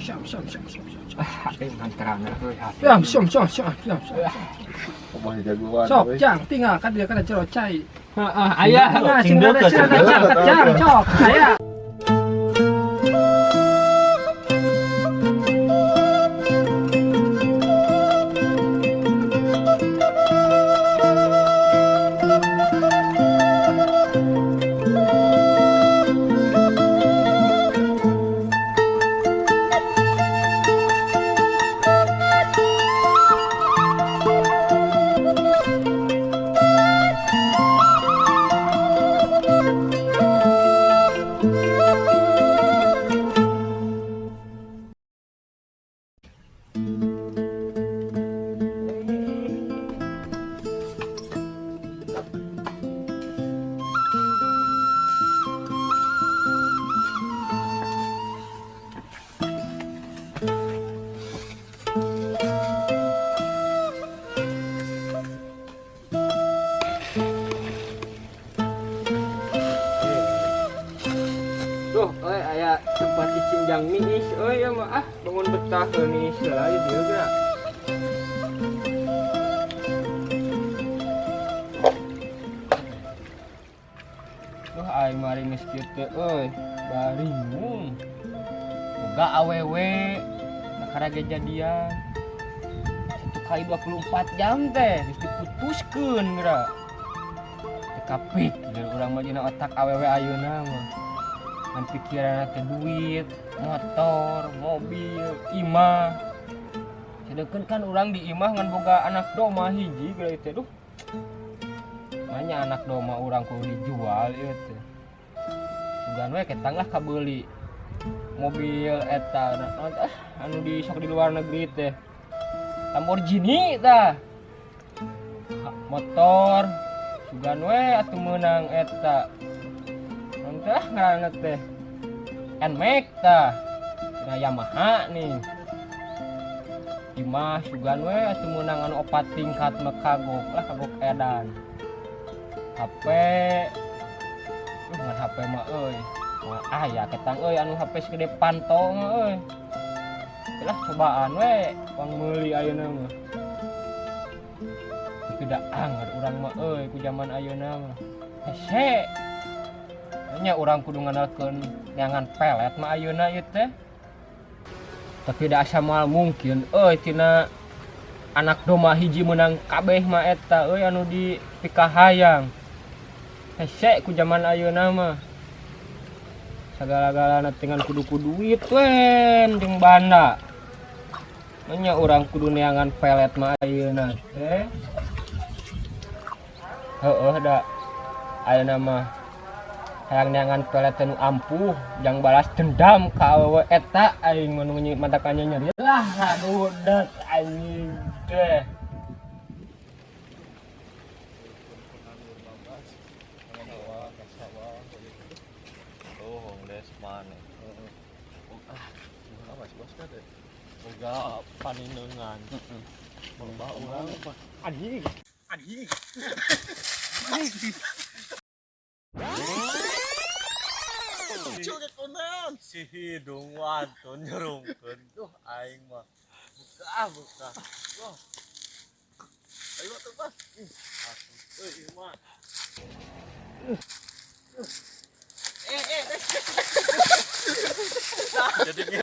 Siap, siap, siap, siap, siap. Ah, eh mantrana euy hati. Siap, siap, siap, siap, siap, siap. Kumaha jagoan Sok, euy. jang, tinggal kan dia kan jero cai. Heeh, aya. Nah, sing rada sing rada jang, jang, cok. Aya. Tuh, euy aya tempat cicing jang miis euy ya mah ah bangun betah euy miis lah ieu dieu geura. Duh aing mari geus kieu teh euy, baringung. Boga awewe kakara ge jadian. 1 kali 24 jam teh geus diputuskeun geura. Teu kapikir urang mah dina otak awewe ayeuna mah. Ngan pikiran teh duit, motor, mobil, imah. Sedengkeun kan urang di imah ngan boga anak doma hiji geura teh duh. Manya anak doma urang kudu dijual ieu teh. Sugan we ketang lah kabeuli mobil eta naon teh anu di sok di luar negeri teh. Lamborghini tah. Motor sugan we atuh meunang eta. Naon teh ngaranna teh? Nmax tah. Nah Yamaha nih. Imah sugan we atuh meunang anu 4 tingkat mah kagok lah kagok edan. HP ngan HP mah euy. Mah aya ketang euy anu HP segede panto mah euy. Lah cobaan we pang meuli ayeuna mah. Tapi da anger urang mah euy ku zaman ayeuna mah. Hese. Nya urang kudu ngandalkeun neangan pelet mah ayeuna ieu teh. Tapi da asa moal mungkin euy tina anak doma hiji meunang kabeh mah eta euy anu di pikahayang. Hese ku zaman ayeuna mah. Sagala-galana teh ngan kudu ku duit wen jeung banda. Nya urang kudu neangan pelet mah ayeuna teh. Heueuh da ayeuna mah hayang neangan pelet teh nu ampuh jang balas dendam ka awewe eta aing mah nu matakannya nyeri lah aduh dat anjing teh. Oh, des mana? Ah, apa sih bos teh? Boga paninengan. Loba urang anjing. Anjing. Curek konan. Si hidung wantun nyerungkeun. Duh aing mah. Buka buka. Wah. Ayo atuh, Bas. Atuh euy ieu mah. Jadi gini.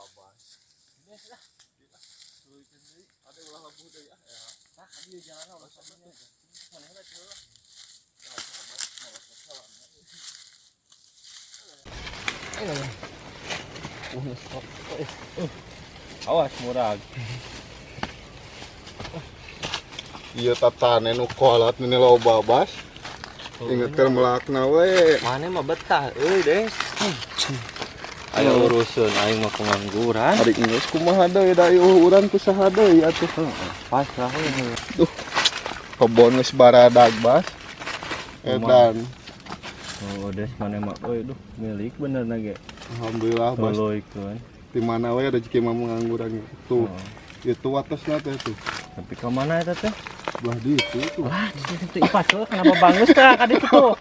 Ada ulah labuh deui ah ya. Tah ka dieu jalanna ulah sabarnya. Manehna teh lah. Awas murag. Ieu tatane nu kolot ini loba bas. Inget keur melakna we. Mane mah betah euy des. Ayo urusun aing mah pengangguran. Ari geus kumaha deui da ieu urang ku saha deui atuh. Pas lah we. Duh. Kebon geus baradag bas. Edan. Oh des mane mah euy duh milik bener na ge. Alhamdulillah bas. Tuluikeun. Di mana we rezeki mah pengangguran tuh. Itu watesna teh tuh. Tapi ka mana eta teh? Belah ditu tuh. Wah, itu ipas tuh kenapa bangus tah ka ditu tuh?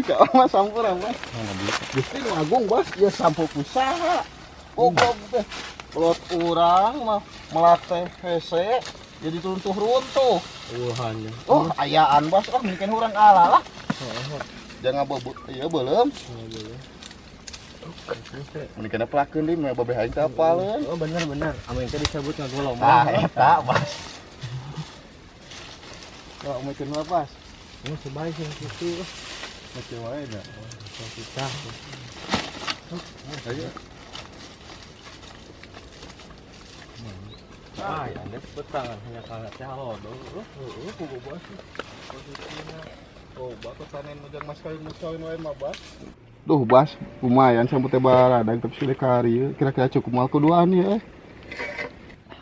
Ka mah sampura bas. Mana bisa? Gusti nu agung bas, ieu sampo ku saha? Goblok teh. Lot urang mah melak teh hese jadi runtuh-runtuh. Uhannya. Oh, ayaan Bas, oh mungkin urang ala lah. Jangan bebut ieu beuleum. Mending kena pelakeun deui mah babeh aing teh apaleun. Oh bener bener. Amin teh disebut ngagolomang. Tah eta Bas. Kalau mau kenal Bas. Oh sebaik sih gitu. Oke wae da. Kita. Ayo. Ah, ya, anda petangan hanya kalah teh halodo. Heeh, kudu Bas. Posisina. Oh, baku panen mujang mas kawin wae mah Bas. Duh Bas, lumayan sampai teh baradang tapi sudah kari kira-kira cukup mal kuduan ya.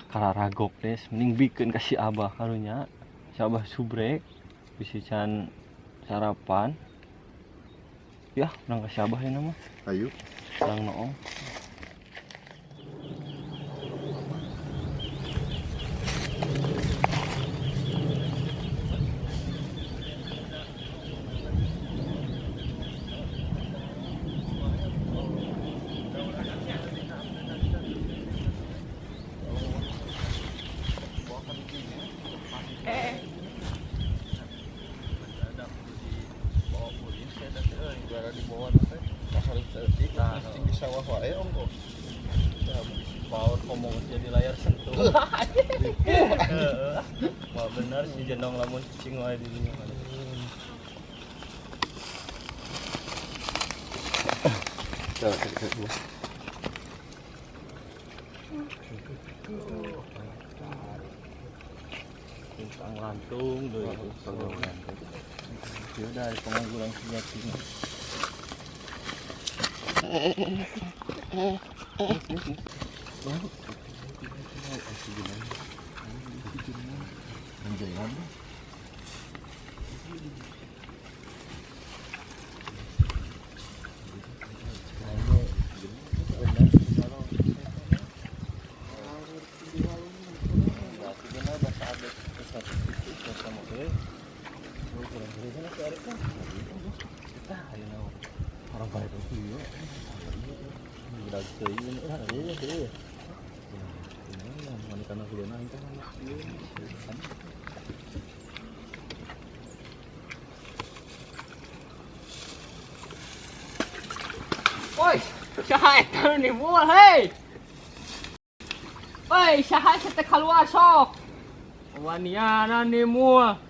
Kararagok des, mending bikeun ka si Abah karunya. Si Abah subrek bisi can sarapan. Ya, urang ka si Abah ieu mah. Ayo. Urang noong. Dibawa teh harus saeutik cing di sawah wae ongko. Power ngomong jadi layar sentuh. Wah bener si jenong lamun cicing wae di dinya. Tentang lantung deui. Ya udah pengangguran sejati. Orang baik itu ya. Budak teuing iya. Mana kana kuluna aing teh. Woi, saha eta nu nimbul, hei. Woi, saha eta teh kaluar sok. Waniana nimbul.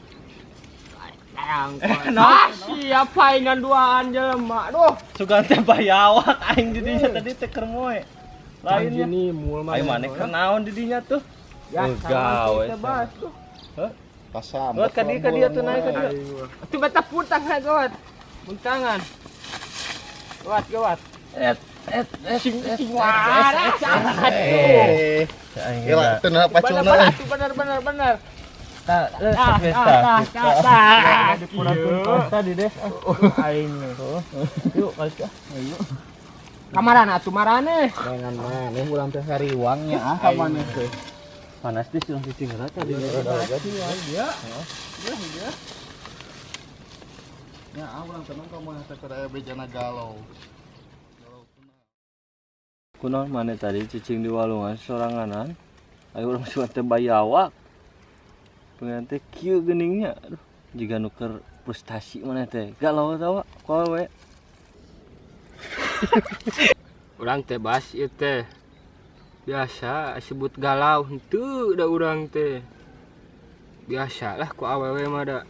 Ah, siapa ingan duaan jelema. Duh. Sugan teh bayawak aing di dinya tadi teh keur moe. Lainnya. Nimbul mah. Ayo maneh keur naon di dinya tuh? Ya, gawe. Bas tuh. Pasam. Buat ka dieu tuh naik ka dieu. Atuh bata putang ha gawat. Buntangan. Gawat, gawat. Et et et Sing sing waras. Eh, gila teu nah pacuna. Bener, bener, bener, bener. Tah, Tah, tah, tah, tah. Dipurangkeun tadi deh. Aing. Yuk, kali ah. Ayo. Kamaran atuh marane. Dengan maneh urang teh hariwangnya ah ka maneh teh. Panas deh urang cicing heula tadi. Iya. Ya ah urang tenang ka maneh teh keur aya bejana galau. Kunaon maneh tadi cicing di walungan soranganan. Ayo urang sugan teh bayawak. Pengen teh kieu geuningnya. Aduh, jiga nu keur frustasi maneh teh. Galau tawa kowe. Urang teh bas ieu teh. Biasa sebut galau henteu da urang teh. Biasa lah ku awewe mah da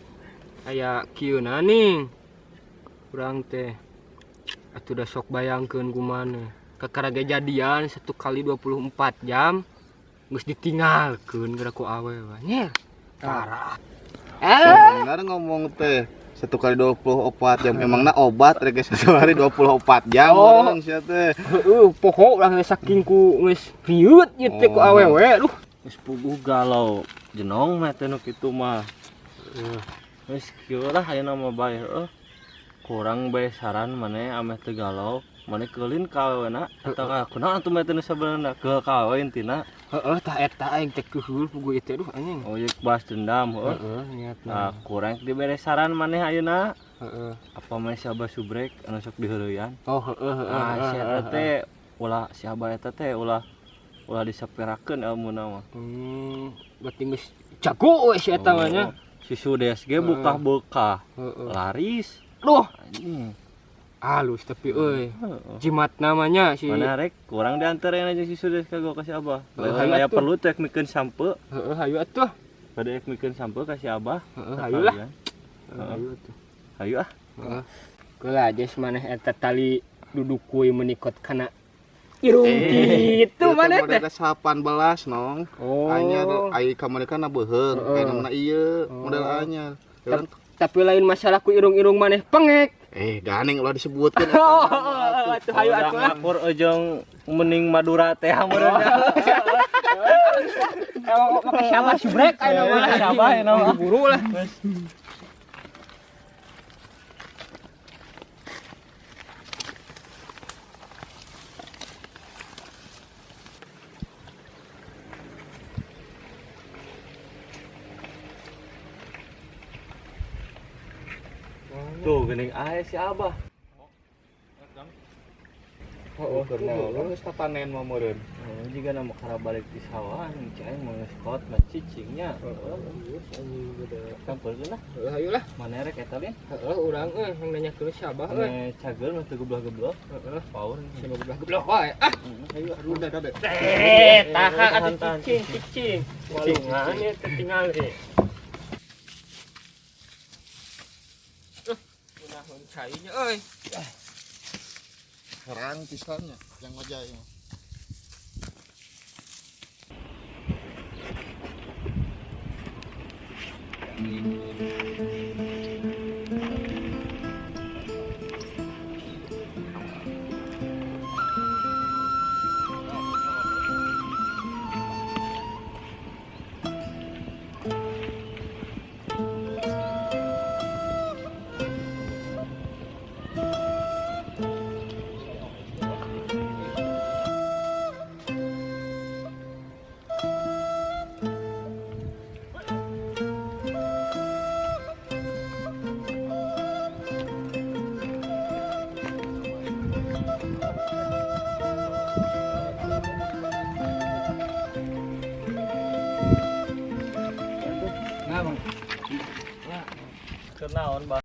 aya kieu ning. Urang teh atuh da sok bayangkeun kumaha. Kakara ge jadian 1 kali 24 jam geus ditinggalkeun gara ku awewe. Nyer. Parah. Benar ngomong teh 1 kali 24 jam emangna obat rek 1 hari 24 jam urang sia teh. Heeh, pokok urang geus saking ku geus rieut ieu teh ku awewe. Duh. Geus puguh galau jenong mah teh nu kitu mah. Geus kieu lah ayeuna mah bae heueuh. Kurang bae saran maneh ameh teu galau, maneh keulin ka awewena atau ka kunaon atuh mah teh nu sabenerna keul ka awewe intina. Heeh, tah eta aing teh keuheul puguh ieu teh duh anjing. Oh ieu balas dendam heueuh. Heeh, niatna. Nah, kurang dibere saran maneh ayeuna. Heeh. Apa maneh si Abah Subrek anu sok diheureuyan? Oh, heeh heeh. Ah, si eta teh ulah si Abah eta teh ulah Ulah disaperakeun ilmuna mah. Berarti geus jago we si eta mah nya. Si Sudes ge bukah-bukah. Heeh. Laris. Duh, Anjing. halus tapi euy. Heeh. Jimat namanya si. Mana rek kurang diantarin aja si Sudes ka gua ka si Abah. Heeh, Hayu hayu aya atuh. perlu teh mikeun sampe. Heeh, hayu atuh. Pada ek mikeun sampe ka si Abah. Heeh, hayu lah. Sekalian. Heeh, hayu atuh. Hayu ah. Heeh. Keula jes maneh eta tali duduk kuy menikot kana irung gitu maneh teh. Model 18 nong. Oh. Anyar ai kamari kan beuheung, Heeh. aya namana ieu model Oh. anyar. Urang Tapi lain masalah ku irung-irung maneh pengek. Ganeng ulah disebutkeun. Oh, atuh hayu atuh ah. Ngakur ejong mending Madura teh meureun. Emang make siapa subrek aya mah. Siapa aya mah. Buru lah. Tuh geuning aya si Abah. Oh, Keur naon geus panen mah meureun. Oh, jika nama kara balik di sawah, cai aing mau ngeskot mah cicingnya. Sampeurkeun lah. Heeh, hayu lah. Mana rek eta lin? Heeh, urang euy yang nanyakeun si Abah euy. Ane cageur mah teu geblok-geblok. Heeh, Power. sama geblok-geblok wae. Ah, Hayu ah. Udah kade. tahan atuh Tahan, tahan. cicing, cicing. Walungan ieu teh tinggal eh. Unahun cainya euy. Herang pisannya yang wajah ieu mah. Nah, Bang. Keur naon, Bah?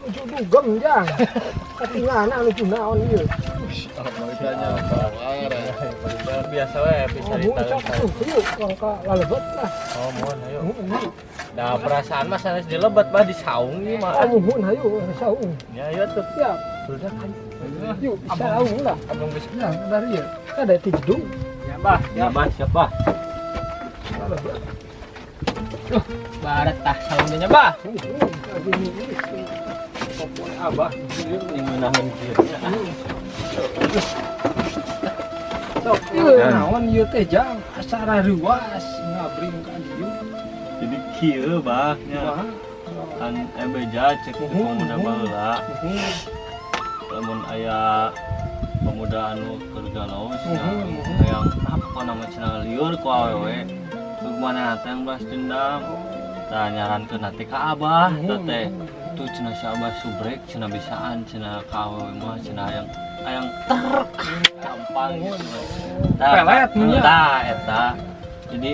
Nuju dugem jang. Katinggalana nuju naon ieu. Biasa we bisa Oh, ditahan. cok tuh, yuk urang ka lalebet lah. Oh, mohon ayo. Nah, perasaan mah sanes dilebet mah di saung ieu mah. Oh, muhun hayu saung. Ya ayo tuh. Siap. Sudah kan. Yuk saung lah. Abang geus Ya, dari ieu. Ada ti jedung. ya, Bah. Ya, Bah, siap, Bah. Lalebet. Barat tah saungnya, Bah. Popon abah. Ini ngeunaheun kieu. Sok ieu naon ieu teh jang asa rareuas ngabring ka dieu. Jadi kieu, Bah, nya. Kumaha? Kan ebeja cek teh pemuda baheula. Lamun aya pemuda anu keur galau cenah hayang apa nama cenah liur ku awewe. Teu mana teh yang balas dendam. Tah nyarankeun teh ka Abah teh teh. Tuh cenah si Abah subrek cenah bisaan cenah ka awewe mah cenah hayang hayang ter gampang gitu. Tah Pelet nya. tah eta. Jadi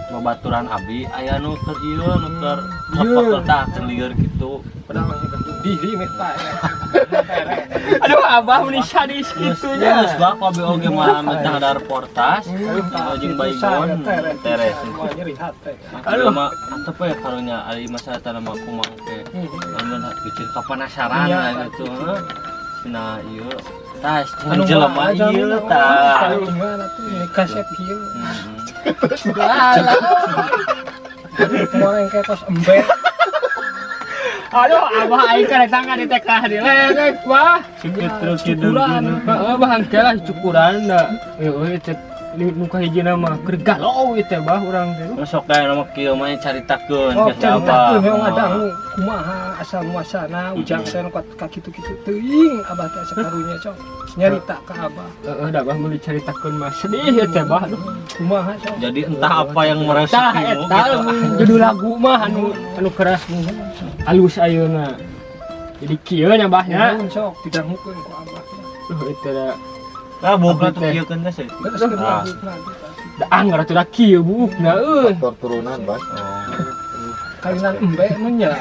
babaturan abi aya nu keur ieu nu keur Lieur. lepek tah keur lieur kitu. Padahal masih gantung diri meh tah. Aduh, Abah meni sadis kitu nya. Geus bah ku abi oge mah mentah ada reportas jeung baygon teres. Nyeri hate. Aduh mah antep we karunya ari masa eta mah kumaha teh. Lamun kecil kapanasaran Iya, lah gitu. Cenah ieu tah cenah jelema ieu tah. Gimana tuh ini kasep kieu. Heeh. Orang kayak kos embe. Aduh, Abah aing kan datang ka di TK di lerek, Bah. Terus Cukuran. Heeh, bah engke lah cukuran da. Heueuh teh nu kahijina mah keur galau ieu teh bah urang teh. Sok kayak nama kieu mah caritakeun Oh, ka si Abah. caritakeun memang ada kumaha asal muasana ujang sen ka kitu-kitu teuing abah teh asa karunya cok. Nyarita ka abah. Heeh, da bah mun dicaritakeun mah sedih ieu teh bah. Aduh. Kumaha cok. Jadi entah apa yang Tah meresukimu eta gitu. mun judul lagu mah anu anu keras halus ayeuna. Jadi kieu nya bah nya. Nuhun sok didangukeun ku abah. Abah. Duh itu da. Nah, buka Abdi tuh teh. kieu keun teh saeutik. Terus ke Ah. buukna. Da anggar atuh da kieu buukna euy. Faktor turunan, Bas. Kalian embe mun nya.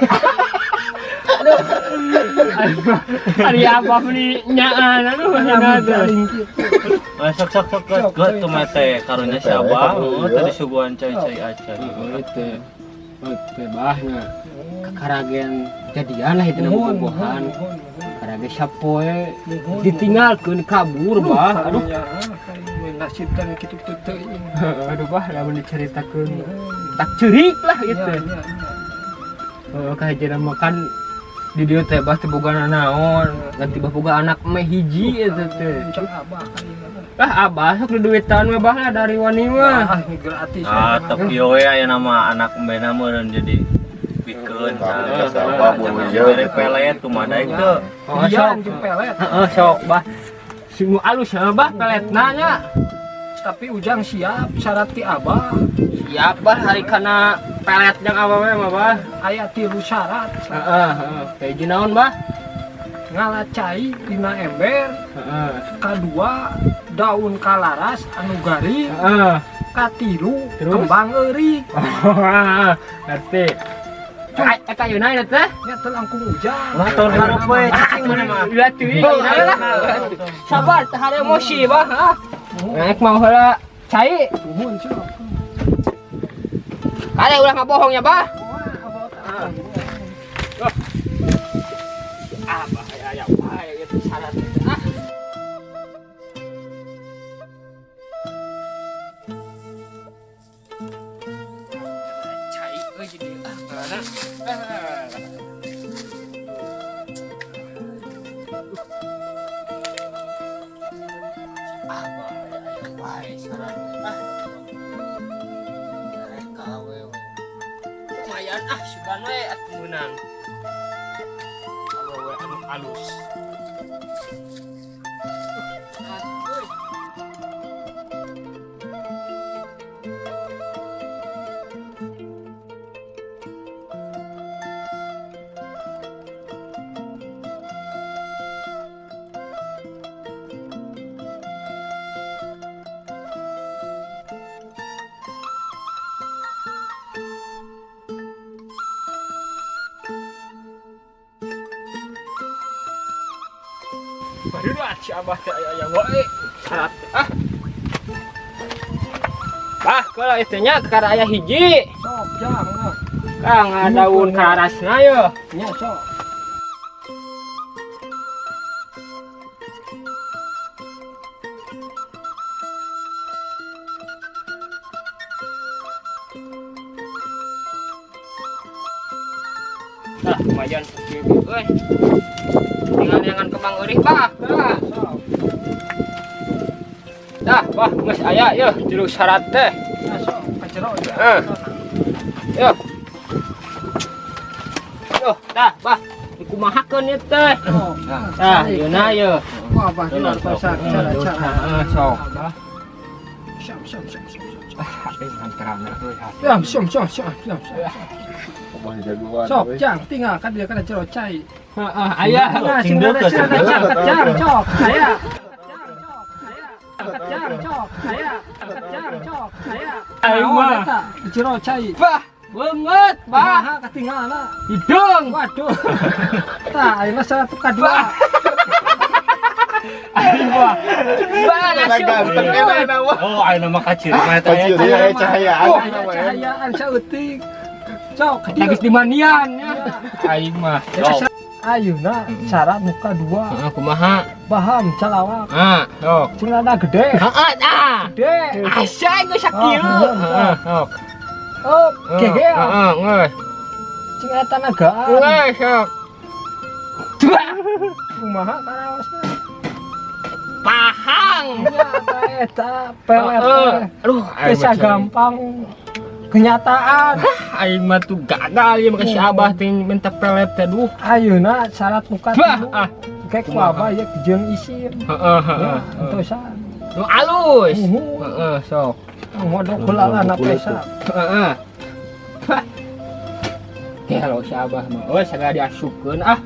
Ari apa beli nyaan aduh nya teh. Aing kitu. Ah, sok sok sok Sok, sok cai, tuh mah teh karunya si Teh, Abah, karunya. oh, tadi suguhan cai-cai acan. Heeh teh. Oh teh bahnya. Kakaragen jadian lah itu Nuhun, bobogohan. nuhun, nuhun. Karage sapoe Nuhun. ditinggalkeun kabur bah. Aduh. Aduh, nasib kan kitu-kitu teuing. Aduh bah lamun diceritakeun tak ceurik lah gitu. Nya, nya, nya. Heeh kahijina mah kan di dieu teh bah teu boga naon, ganti bah boga anak meh hiji eta teh. Cek abah kali Ah abah sok duitan mah bah lah dari wani mah. Ah, ini gratis. Ah, tapi we aya nama anak embena meureun jadi pikeun. Tapi Nah, dikasih apa bulu ieu Bere gitu. pelet kumaha daek teu. Oh, Iya, sok. anjing pelet. Heeh sok bah. Sing alus ya bah peletna nya. Tapi Ujang siap syarat ti abah. Siap bah hari kana pelet jang awewe mah bah. Aya tilu syarat. Heeh heeh. Kayak naon bah? Ngala cai dina ember, Heeh. kadua daun kalaras anu garing, Heeh. katilu Terus? kembang eurik. Oh, ngerti. Eta ayeuna eta teh? Nya teu langkung Ujang. Lah tahun hareup we cicing mana mah. Ulah teuing ayeuna lah. Sabar, tahan emosi bah. Ah. Naik mau heula cai. Nuhun sok. Kade ulah ngabohong ya bah. Wah, abah teh. Ah, bah aya aya wae itu syarat teh. Ah. Cai euy jadi ah mana? Ah. Ah, bah aya aya wae syarat teh. Ah. Rek ka awewe. Lumayan ah sugan we atuh meunang. Awewe anu alus. Ah, euy. Baru si abah teh aya aya wae syarat teh ah. Bah, kalau itu nya kakara aya hiji. Sok jang ah. Kang daun karasna yo. Nya sok. Ah, lumayan kieu euy. Tinggal neangan kembang eurih bah. Heula. Sok. Dah, bah geus aya yeuh tilu syarat teh. Nya sok ka jero ya. Eh. Yo. Yo, dah, bah. Dikumahakeun ieu teh. Sok. Tah, yeuna yeuh. Wah, abah di luar pasar cara-cara. Heeh, sok. Bah. Siap, siap, siap, siap, siap. Ah, eh mantrana euy. Siap, siap, siap, siap, siap, siap. Abah jagoan. Sok, euy. jang, tinggal kan dia kana jero cai. Heeh, aya. Nah, Cing sing rada deukeut, sing rada cing caket deukeut. jang, sok. Aya. Jang, sok. Aya. Jang, sok. Aya. Aing Naon mah. eta? Di jero cai. Bah, beungeut, bah. Kumaha katingalna? Hidung. Waduh. Tah, ayeuna syarat kadua. Aing mah. Bah, Nah, nasi ganteng eta mah. Oh, ayeuna mah kaciri mah eta. Kaciri aya cahayaan Oh, eta aya mah. cahayaan saeutik. Sok, ka dieu. Nagis di manian ya. Aing mah. Sok. Ayeuna syarat nu kadua. Heeh, kumaha? Baham calawak. Ah, sok. Sing rada gede. Heeh, ah. Gede. Asa geus sakieu. Oh, Heeh, sok. Oh, gege. Heeh, geus. Sing aya tanagaan. Geus, sok. Dua. Kumaha karaosna? Pahang. Ya, eta pelet. Heeh. Aduh, aing Bisa mah gampang kenyataan. Aing mah tuh gagal ya maka si Abah teh minta pelet teh duh. Ayeuna syarat muka Bah, tilu. ah. Kayak ku abah ya jeung isin. Heeh, Ya, heeh. entosan. Nu alus. Nuhun. Heeh, sok. Modok heula lah na pesa. Heeh. Hah. Gelo si Abah mah. Euy sagala diasupkeun ah.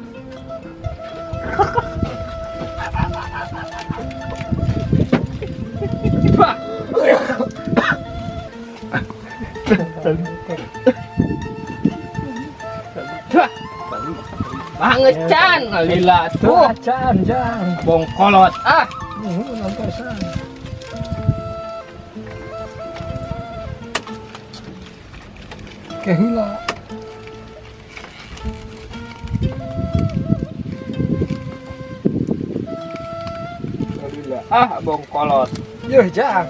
Geus can lila Tuh tuh. acan jang. Bongkolot ah. Nuhun antosan. Ke heula. Lila ah bongkolot. Yeuh jang.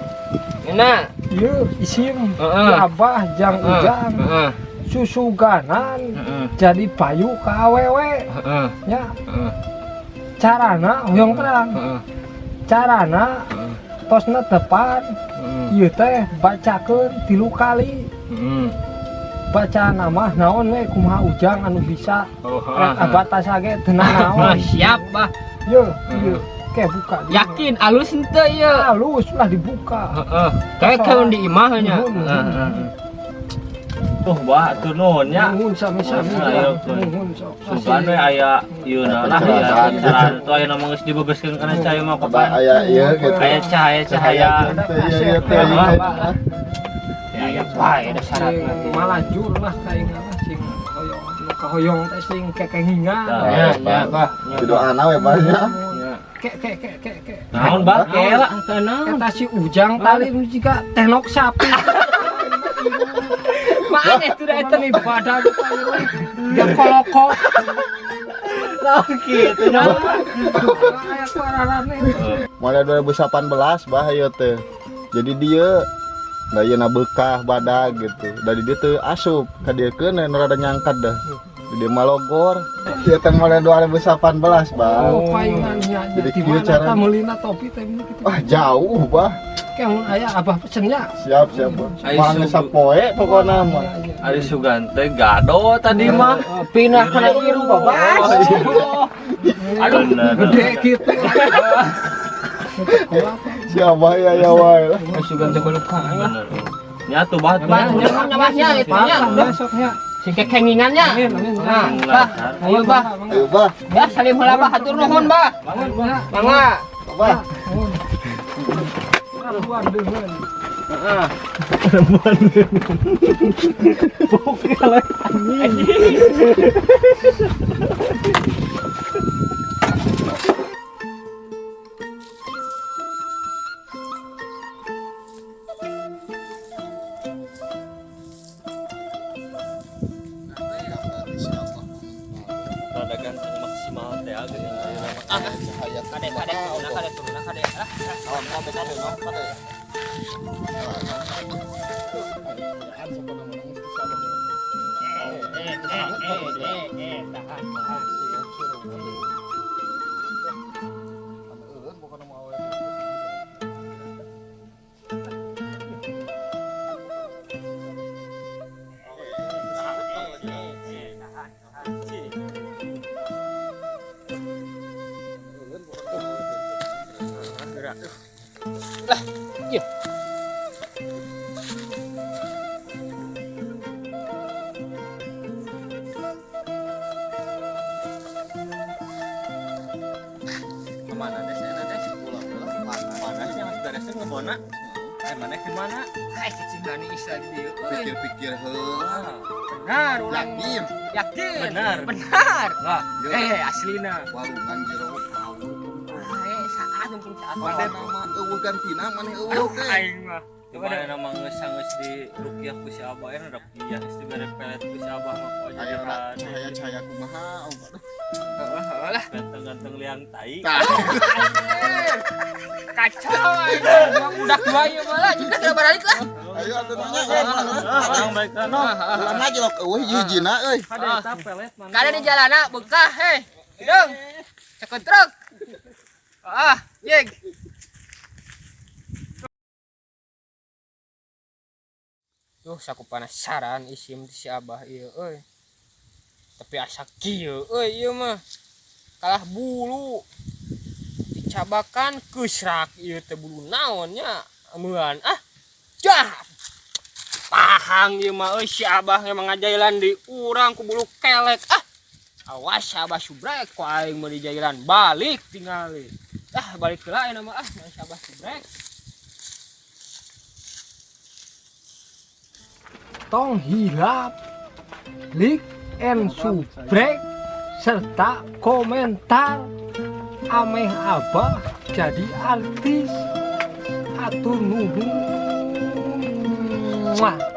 Enak. Yeuh isim. Heeh. Ti Abah jang Ujang Heeh. susuganan Heeh. jadi payu ka awewe Heeh. nya Heeh. carana hoyong terang Heeh. carana Heeh. tosna depan Heeh. ieu teh bacakeun 3 kali Heeh. baca nama naon we kumaha Ujang anu bisa Oh, rek abatas ge teu Ah, naon siap, Bah. yeuh ieu ke buka dulu. Yakin alus henteu ieu. Halus lah dibuka. Heeh. Kayak keun di imah nya. Nuhun, nuhun. Heeh. Tuh bah atuh nuhun nya. Nuhun sami-sami. Oh, ayo, Nuhun sok. Sugan we aya ieu na lah aya Pencerahan. pencerahan tuh aya nama geus dibebaskeun kana cahaya mah Apa kapan. aya ieu gitu. Aya cahaya-cahaya. Iya iya teh iya. Ya ya bae da syaratna Sing teh. malajur lah kaing lah sing hoyong nu kahoyong teh sing kekengingan. Tah. Ya, ya, Bah. Didoana we bah nya. Ya. Ke ke ke ke ke. Naon bah kela. Teu naon. Eta si Ujang tali nu jiga tenok sapi. Mana itu da eta Eta nih badan dia kolokok. Naon kitu nya. Aya kuararane. Mulai 2018 bah ieu teh. Jadi dia da ieu na beukah badag gitu. Dari dia teu asup ka dieu keun nu rada nyangkat dah. Di dieu mah logor. Ieu teh mulai 2018 bah. Oh, paingan nya Jadi di kieu mana cara- ta meulina topi teh kitu. Ah jauh bah. Ke mun aya abah pesennya. Siap siap. Bah. Ai, Mah geus sapoe pokona mah. Ari sugan teh gado tadi mah. Pindah kana ieu babas. Aduh. Bener. Gede gitu. Siapa ya ya wae lah. Sugan teh baluka. Bener. Nya tuh bah tuh. Nya nya bah nya itu nya. Besoknya. Sing kekengingannya. Amin amin. Nah, Bah. Ayo, Bah. Ayo bah. Ya salim heula Bah, hatur nuhun, Bah. Mangga. Bah. Perempuan deungeun. Heeh. Rada ganteng maksimal teh geuning ayeuna mah. Kade kade turun kade turun kade. Ah, tahan tahan. Lah, iya. Kemana deh saya deh? Panasnya mas beresnya ngebona. Eh mana gimana? Hai cicing isa di dieu euy. Pikir-pikir heula. Benar urang. Yakin. Yakin. Benar. Benar. Lah, Eh, aslina. Walungan jero. Eh, saat mungkin saat. Maneh nama eueuh gantina maneh eueuh Aduh, teh. aing mah. Gimana nama geus geus di rukiah ku si Abah ya rukiah geus dibere pelet ku si Abah mah ku aja Ayo cahaya-cahaya kumaha. Heeh lah. Ganteng-ganteng liang tai. Tah. Kacau aing. Udah dua ieu mah lah, jika tidak balik lah. Ayo atuh nanya. Orang baik kan no. Ulah aja lok eueuh hiji-hijina euy. Kade eta pelet mana? Kada di jalana bekah heh. Hidung. Cekut truk. Ah, jeng. Duh, saku penasaran isim si Abah ieu euy. Tapi asa kieu euy ieu mah. Kalah bulu. Dicabakan keusrak ieu teh bulu naon nya. Amean ah. Jah. Pahang ieu mah euy si Abah emang ngajailan di urang ku bulu kelek ah. Awas si Abah subrek ku aing mah dijailan balik tingali. Ah balik heula ayeuna mah ah si Abah subrek. Tong hilap. Like and subrek Serta komentar ameh Abah jadi artis. Hatur nuhun. Muah.